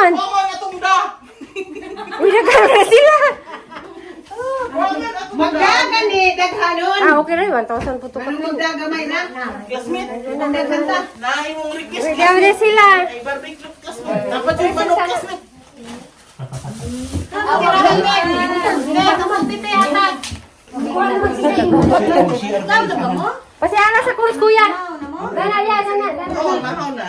man? Oo, nga itong da. Uy, nagkaroon na sila. Magdagan ni daghanon. Ah, okay rin. 1,000 po to. Ano magdagamay na? Classmate. Daghan ta. Naay mong request. Uy, dami na sila. Ay, barbecue classmate. Dapat yung manok classmate. Pasiyala sa kurs, kuya. Dana, ya, dana, dana. Oo, nahaw na.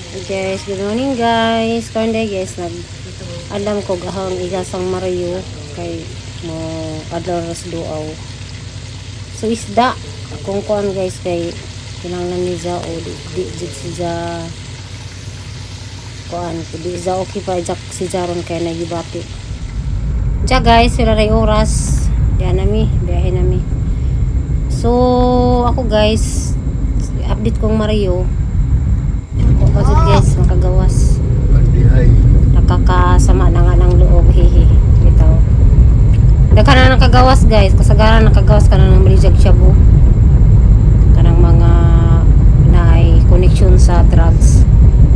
Hey guys, good morning guys. Karon day guys, nag alam ko gahang igasang Mario kay mo adlaw ras duaw. So isda akong kuan guys kay kinahanglan ni za o di di jud si za kuan di za okay pa jak si Jaron kay nagibati. Ja guys, sila ray oras. Diyan nami, biyahe nami. So ako guys, update kong Mario. Ako kasi guys, makagawas. Ay. Nakakasama na nga ng loob, hehe. Bitaw. Daghan na nakagawas guys, kasagaran nakagawas ka na ng malijag shabu. Kanang mga naay connection sa drugs.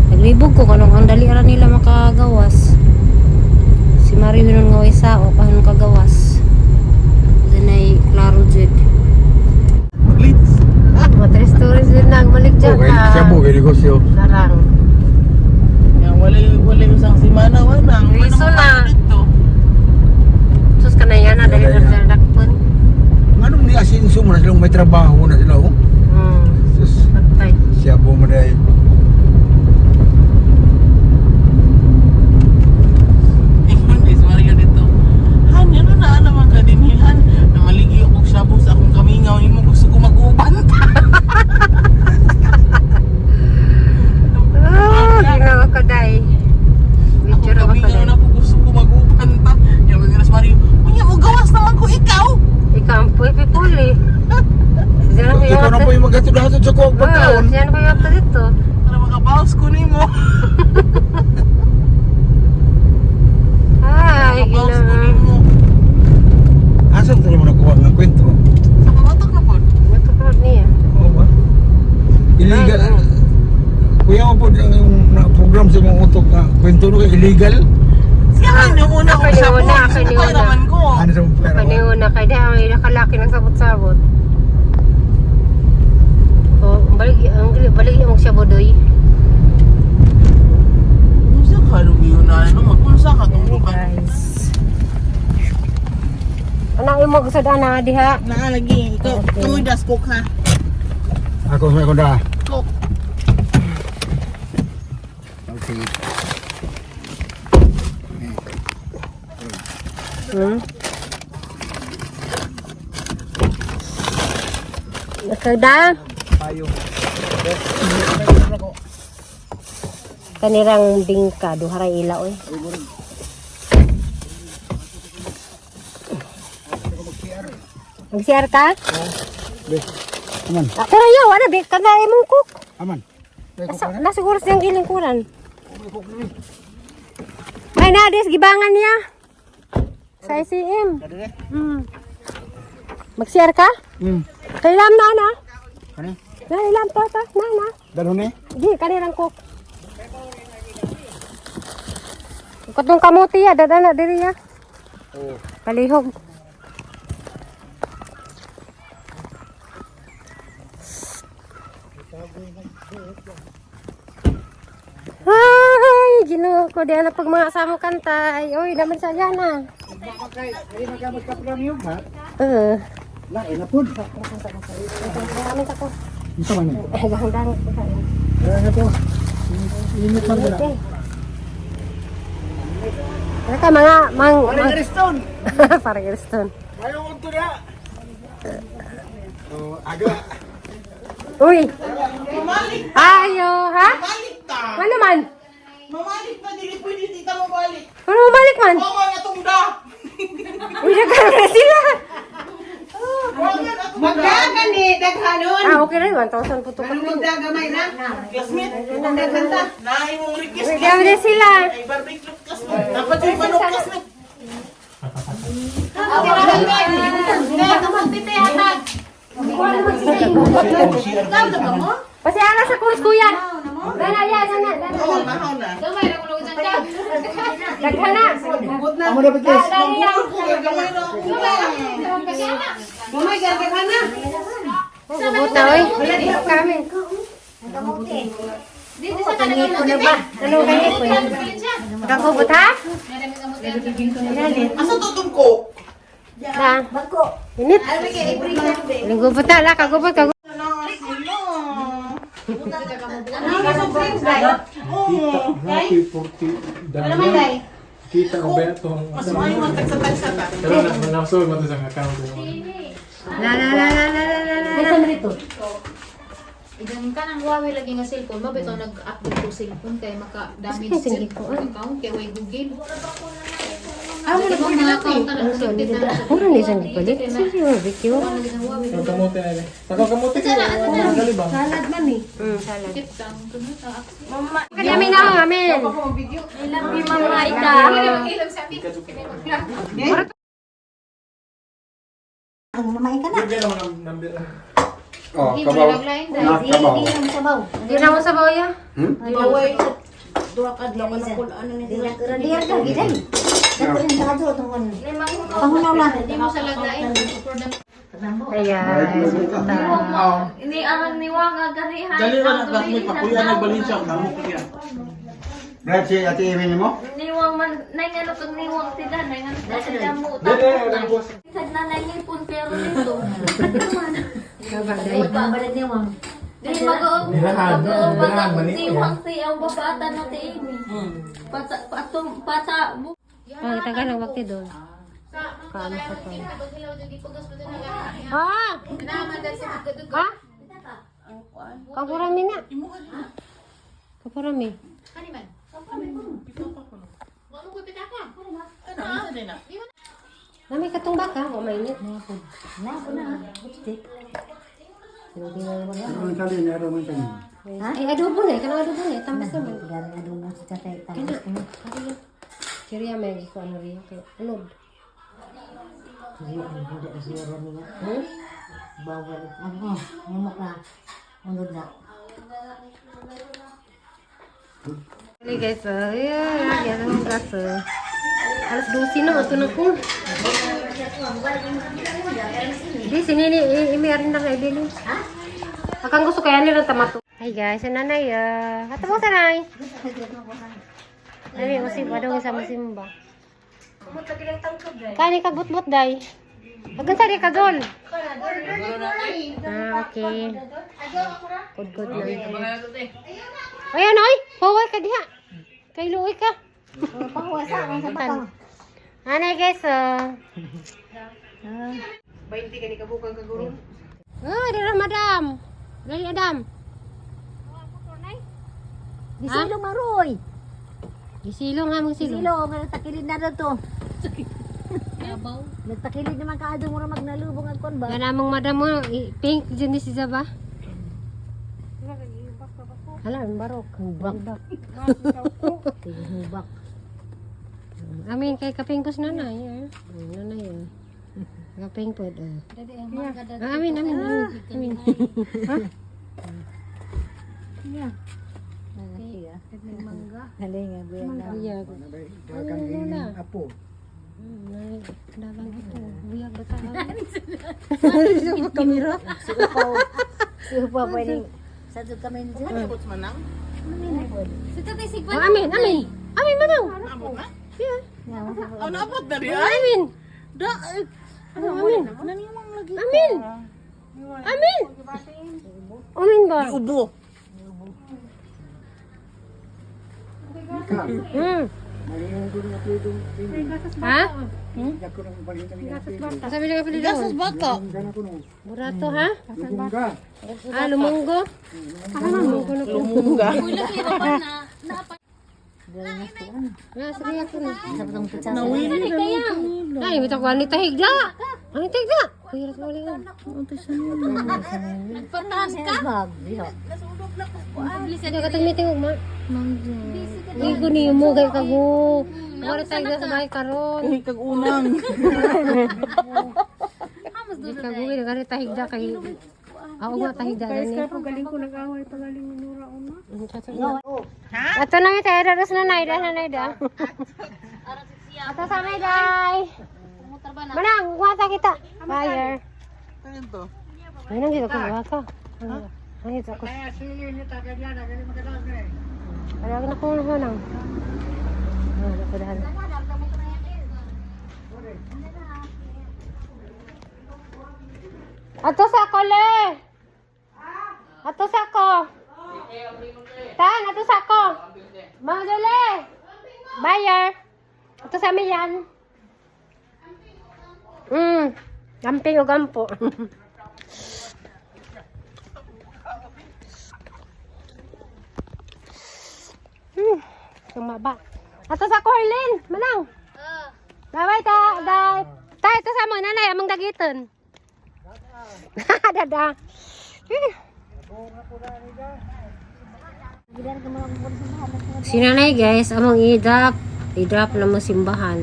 Naglibog ko kanong ang dali ra nila makagawas. Si Mario hinon nga isa o paano kagawas. Danay klaro jud. Blitz. Matres tourist din nang balik Okay, siya po, kay negosyo. Karang. Yan, walay, walay isang simana, wala. Ang Reason na. Dito. Sus ka na yan, na dali Dali na na. dakpon. Anong ni asinso mo na silang may trabaho na sila, oh? Sus, Patay. siya po mo dahil. Ingon is Mario dito. Han, ano na naman ka din han. Namaligyo ko shabu sa akong kamingaw nimo gusto ko mag-uban ta. Oh, ginawa ko day. Akong Picture ako kamingaw day. na ko gusto ko mag-uban ta. Yan mga Mario. Unya mo gawas naman ko ikaw. Ikaw ang puli-puli. Siya na Ikaw na po yung maghatod-hatod sa kuwag pagkaon. Siya na kayo dito. Para makabawas ko nimo. Ay, Makabawas ko ginawa. nimo. Asan tayo mo nakuha ng kwento? Sa pangotok na pod. Natuklod niya. Oo ba? Illegal. Ay, oo. Kuya mo po yung na-program sa mga utok na kwento no kay illegal. Siya man yung una Ako ko yung shabu. una, ako yung Ako una. naman ko. Ano sa mga pera? Paniuna kay di ang nakalaki ng sabot-sabot. Oh, balik ang balik yung siya bodoy. Unsa ka nung na ano magunsa ka tong lukan. Guys. Anang imo gusto ana diha? Naa lagi ikaw Okay. tuloy das cook ha. Ako sa kunda. Cook. Okay. Nakada Payo. kanirang bingka duha ra ila oy. Mag-CR ka? Be. Aman. Ako ra yaw, ana bi kada imong cook. Aman. Nasa, nasiguro siyang gilingkuran. Ay na, des, gibangan niya. Sa ICM. Mag-CR ka? Kailam na, na. Ano? Na, ilam to, to. Na, na. Dalhon eh. Di, kanirang cook. Katong kamuti ya, dadana diri ya. Oo. Palihog. Ay, Ginoo ko di na pag mga asamo kantay. Oy, naman sa na. Ay, magkapramiyo ba? Eh, Lain na po. kami sa ko. Ito man eh. Ay, gahong ko sa. Ano po? Init man Init eh. Ano ka mga mang Parang Ariston. Parang Ariston. Ayaw ko na. Oh, aga. Uy. Ayo, ha? Balik ta. Ano man? Mamalik na, dili pwede tita mamalik. Ano bumalik man? Oo nga tungda. Uy, nagkaroon na sila. Oo nga natungda. Magdagani, daghanon. Ah, okay na. 1,000 po ito Ano kami. magdagamay lang? Classmate, Daghan ta. na imong request. Uy, grabe na sila. Ay, barbecue classmate. Dapat yung manok classmate. Pasiala sa kurs, kuya. Dana, ya, dana, dana. Oo, nahaw na. Daghan na. Amo na ba guys? Dali ya. Gamay na ako. Gamay, daghan na. Buta, oy. Kami. Ano kayo ko yan? Kakubot ha? Asa to tong coke? Da. Init. Linggo buta la kagubot kagubot. Oo. Happy 40 dami. Kita ko ba itong... Mas maayo man tagsa-tagsa ta. Pero na manasol mo to sa account ko. La la la la la la la. la. Idan ka ng Huawei lagi nga cellphone, mabito nag-update ko cellphone kay maka-damage Sige, sige ko, ah. account kay way Google. Ah, mo na account na connected na sa Puro ni saan palit. Sige, barbecue. Pag kamote na rin. Pag kamote ko, dali ba? Salad. Tip kang kuno ta. Kami na amin. Mama ita. Bigyan naman ng number. Oh, kabaw. Na kabaw. Di na mo sa bawya. Hmm? Hindi mo sa laglain. Ayan. Ini ang niwang ganihan. Dali ra na classmate pa kuya nagbalhin siya kamo kuya. Brad, si Ate Amy mo? Niwang man nay ngano kag niwang sila, nay ngano kag sila mo. Dali, dali, boss. Sad na nangipon pero dito. Di mag-o Nirahan, mag-o nirahan, mani- niwang si ang babata na ti Amy. Pata patum pata bu Ah, tagal ang wakti doon. Kaano sa to? Ah! Ha? Kapurami na. Kapurami. Ano isa din na. Nami katong baka, o mainit. Ang sali na raw man tayo. Ay, adobo na. Kanang adobo na. Tambas naman. Kana. Kiriya may ko ano riya kay anod. Hmm? Bawal. Ano? Mumok na. Unod na. Hey guys, oh, yeah, yan ang gas. Oh. Alas 12 na, ato na ko. Di, sinini, imi rin na kay Billy. Akang gusto kaya nila tamato. Hi guys, ang nanay, ato mo sanay. Dali, usip, adong isa mo simba. Kani ka butbut day. Agan sa ka gol. Ah, okay. Good, good na. Ayan, oy! Paway ka diha. Kay luoy ka. Anay guys, oh. 20 ka ni kabukang kaguro. Oh, dira madam. Dali adam. Gisilong maroy. Gisilong ha, magsilong. Gisilong. Nagtakilid na daw to. Nagtakilid naman ka adto mura magnalubong ang kon ba. Yan among madam mo, pink dyan ni si Zaba. Hala, ang barok. Hubak. Hubak. Amin, kay kapingkos nanay. Eh. Nanay, eh. Kaping po. Eh. Ah, amin, amin, amin. Amin. Ha? Halinga buya na. Buyag. Dagang Wala. apo. Nanay, dagang ito. Buyag ba tayo? Sa kamera. Si Upaw. Si Upaw pwedeng sa doon kami dyan. Abot man nang. Oh, amin, amin. Amin, manang. Abot na. Yeah. Oh, naabot na rin. Ay, Amin. da. Ano, amin. Amin. Amin. Amin ba? Ubo. Malingon ko ng apelido. Ha? Ako ng balita ng apelido. Sabi lang apelido. Gasas bata. Gana ko nung Burato ha? lubong ka. Ah, lumunggo. Ah, lumunggo na po. Lumunga. Ah, sige ako na. Ay, bitaw ko ani tahigda. Ani tahigda. Kuya ra walingan. Nagpatahan ka? Hindi ka tag meeting ugma. Di ko ni mo gay kago. Wala tayo sa bahay karon. Kay kag unang. Di kago gani tahigda kay. Ah, ugma tahigda gani. Pagaling ko nag-away, pagaling ni Nora una. Ato na mi tayo dados na nay, na nay da. Ato sa may day. Manang, kuha kita. Fire. Ano to? Ay, nang kita ko ka. Ay, ito ko. Ay, na ko na nang. Ah, ako dahan. Ato sa ko le. Ato sa ko. Tan, ato sa ko. Mga dole. Buyer. Ato sa amin yan. Gamping o gampo. Tumaba. Ato sa ko, Arlene. Manang. Bye-bye, ta. Dai. Ta, ito sa mo, nanay, among dagiton. Dada. Si nanay, guys, among i-drop. I-drop na mo simbahan.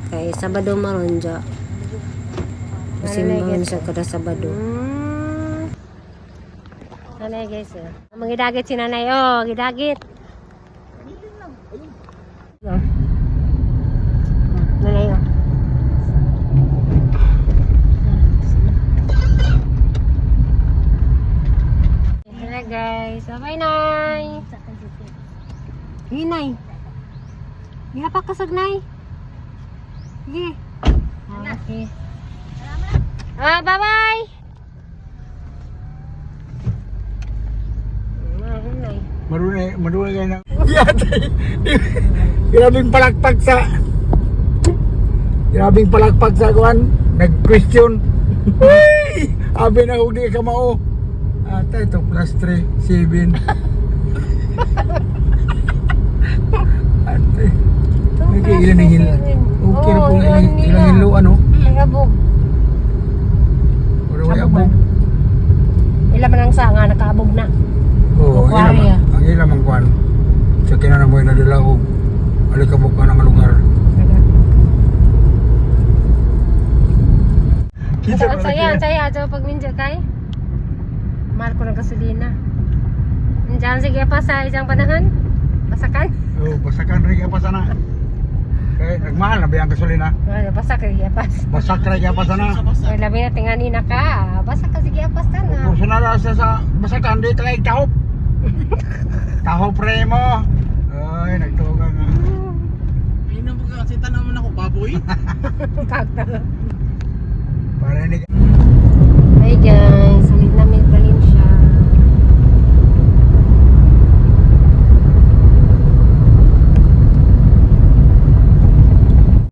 Kay Sabado maron dya. Simbahan siya kada Sabado. Nanay, guys, eh. Among idagit si nanay, oh, gidagit. Oh. Nanay, oh. Hello guys. Bye-bye, Nay. Sige, Nay. Ihapak ka sa Nay. Sige. Okay. Ah, bye-bye. Ah, Nay. Marunay, marunay kayo na. Yatay. Grabing palakpak sa Grabing palakpak sa kuan, nag-question. Uy! Abi na og di ka mao. Ata ito plus 3, 7. Ate. May kay ilan ang hila. Okay ra Oo, po ilan ilang nila. ilang hilo ano? Ay, abog. Pero way Abog abog. Ilan man ang sanga, nakaabog na. Oo, ang Kuwari, ilang ang ilang ang kuan. Sa kinana mo inadala og alikabok ka ng lugar. Ang saya, ang saya. Ato pag minja kay. Mahal ko ng gasolina. Diyan, sige pa sa isang panahon. Basakan. Oh, basakan rin pa sana. Kay nagmahal na ba ang gasolina? Ano, basak kay pas. Basak rin pa sana. Ay, labi na tingani na ka. Basak ka sige apas ta na. Kung sunara sa basakan di kay tahop. Tahop re mo. Ay, nagtuga nga. Ayun ang pagka kasi tanaw man ako baboy. Kagta. Para ni Hi guys, ulit namin Valencia.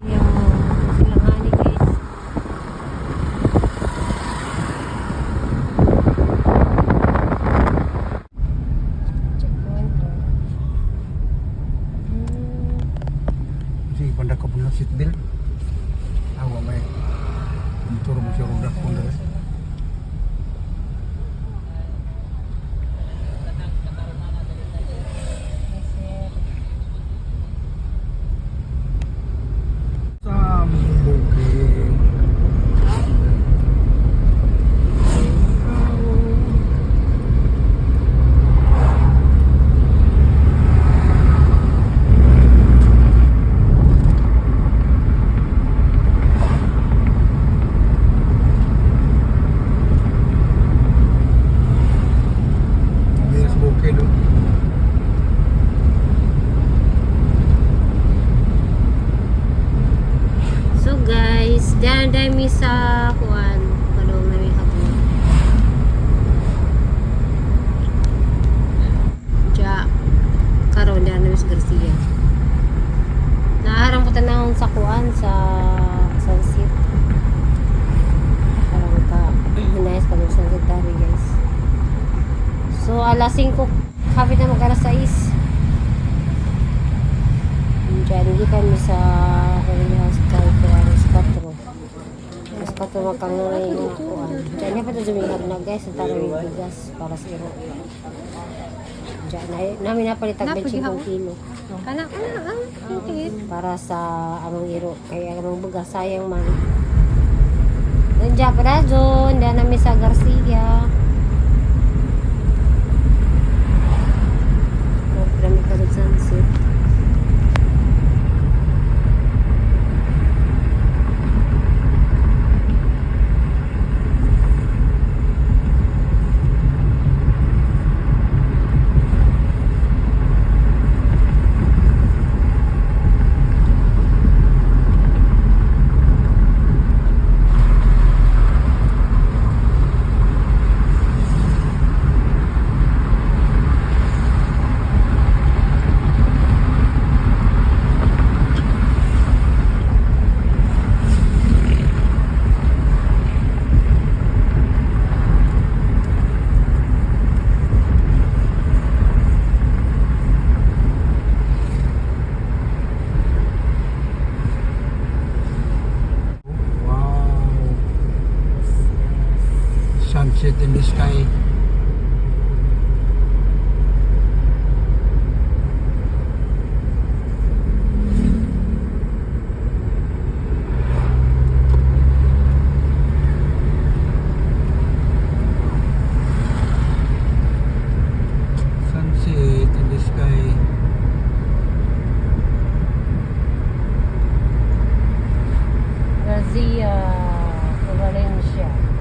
Yung silangani guys. Checkpoint. Oh. Sige, panda ko pang seatbelt. Awa may motor mo siya roda ko na. Sa bukid. Yes, bukid. Oh. So guys, diyan dahil mi sa kuan, palong namin hapon. Ja, karon diyan namin sa Garcia. Naarang ko tanawon sa kuan sa sunset. Parang ka nice ka sunset dari guys. So alas 5, kapit na mag alas 6. Diyan, hindi kami sa warehouse kay kuan alas 4. Alas 4 makanunay nga kuan. Diyan niya pa ito dumingag na, guys. Ang tarong yung bigas para sa iro. Diyan, na, namin napalit ang 25 kilo. Kana, kana, ah, okay. Para sa among iro. Kaya among bigas, sayang man. Nandiyan pa na dyan. Diyan namin sa Garcia. Oh, dami ka sa sunset. Wow. Sunset in the sky. Sunset in the sky. Garcia, Valencia.